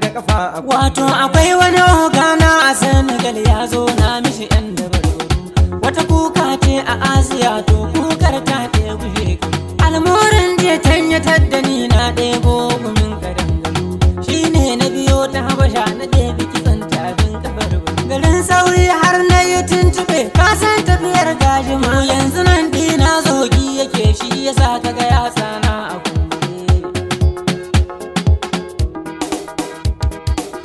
ga kafa a Wato akwai wani ogana a Senegal ya zo na mishi yan dabarbaru. Wata kuka ce a Asiya, to kukar ta ɗebi shekaru. Almurin je can ya tadda ni na ɗebo gumin kadangaru. Shi ne na biyo ta Habasha na ɗebi kitsan tafin kafar baru. Garin sauri har na yi tuntuɓe, ka san tafiyar gashi ma. Yanzu nan ɗina zogi yake, shi yasa kaga ya tsana a kumbure.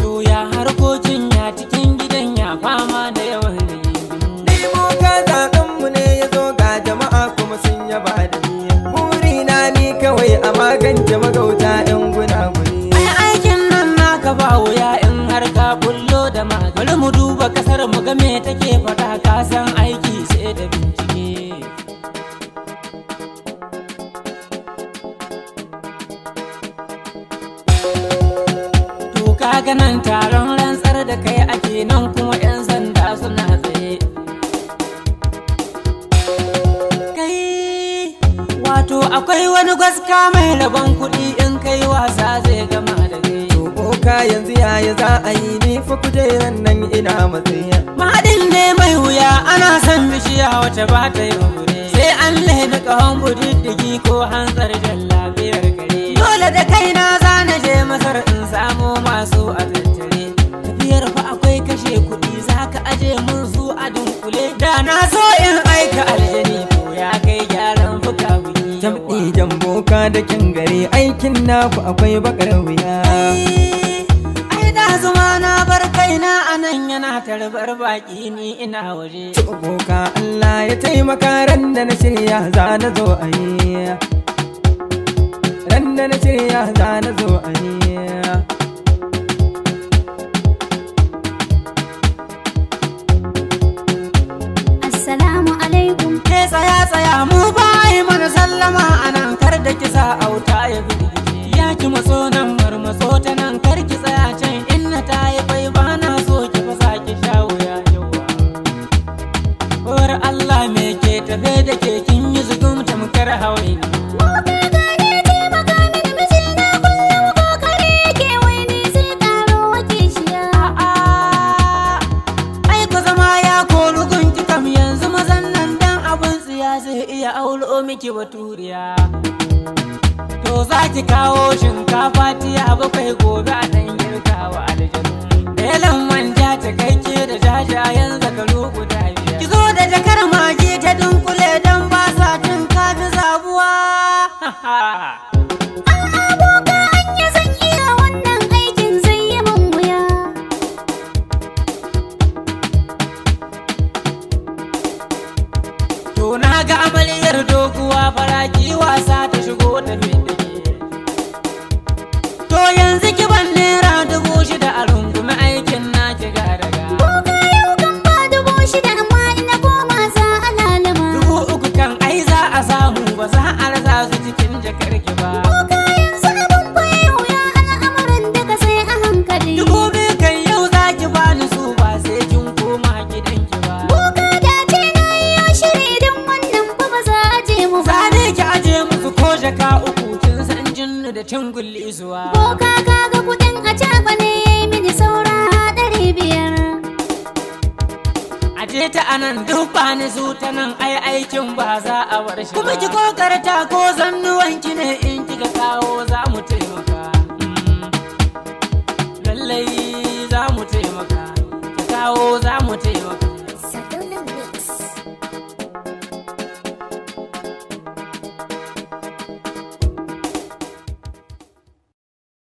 To ya harkokin, ya cikin gidan, ya fama da yawan rigingimu? Ni boka, zaɓen mu ne ya zo, ga jama'a kuma sun yaba da ni. Burina ni kawai a magance magauta 'yan gunaguni. Ai aikin nan naka ba wuya in har ka bullo da ma. Bari mu duba kasar mu ga me take faɗa, ka san aiki sai da bincike. To kaga nan taron rantsar da kai ake, nan kuma 'yan sanda suna tsaye. Kai, wato akwai wani gwaska mai rabon kuɗi, in kai wasa zai gama da kai. To boka, yanzu yaya za a yi? Ni fa kujeran nan ina matsayi. Mahaɗin ne mai wuya, ana son bishiya wacce ba ta yi hure. Sai an nemi ƙahon budiddigi ko hantsar jan lafiyar kare. Dole da kaina za na je Masar in samo masu a tattare. Tafiyar fa akwai kashe kuɗi, za ka aje mun su a dunkule. Da na so in aika aljani ko ya kai gyaran fuka buki. Jam'i jan, boka da kin gari, aikin naku akwai bakar wuya. Ai da zuma na bar kaina a nan yana tarbar baki, ni ina waje. To boka, Allah ya taimaka, ran da na shirya za na zo a yi. Ran da na shirya za na zo a yi. Assalamu alaikum. Ke, tsaya tsaya, mu ba yi mana sallama a nan, kar da kisa auta ya firgice. Ya ki matso nan, marmatso ta nan, kar ki tsaya can, inna ta yi bai, ba na so ki fasa ki sha wuya yawa. Uwar Allah, me ke tafe da ke? Kin yi zugum tamkar hawaini. Boka, gane taimaka mini, mijina kullum kokari yake wai ni zai karo wa kishiya. A'a, ai ku zama ya kori gunki kam, yanzu mazan nan dan abun tsiya zai iya aulo miki baturiya. To za ki kawo shinkafa tiya 7 gobe a ɗan girkawa aljanu. Belan manja cikakke da jajayen zakaru guda 5. Ki zo da jakar magi ta dunkule don ba sa cin kafi zabuwa. A'a boka, anya zan iya wannan aikin? Zai yi min wuya. To na ga amaryar doguwa faraki wasa ta shigo ta fidda ke. To yanzu ki ban ₦6,000 a rungumi aikin na ki ga daga. Boka, yau kan ba 6,000, amma ina koma za a lalama. 3,000 kan ai za a samu, ba za a rasa su cikin jakar ki ba. Boka, yanzu abin bai wuya, al'amuran duka sai a hankali. 2,000 kan yau za ki bani su, ba sai kin koma gidanki ba. Boka, da ce na yi shiri don wannan fa ba za a je mu ba. Zane ki aje musu ko jaka 3, kin san jinnu da cin gullisuwa. Boka, kaga kudin a caɓa ne ya yi mini saura 500. Aje ta anan, duk ba ni su ta nan, ai aikin ba za a bar shi. Kuma ki kokarta, ko zannuwanki ne in kika kawo za mu taimaka. Lallai za mu taimaka. Ki kawo, za mu taimaka.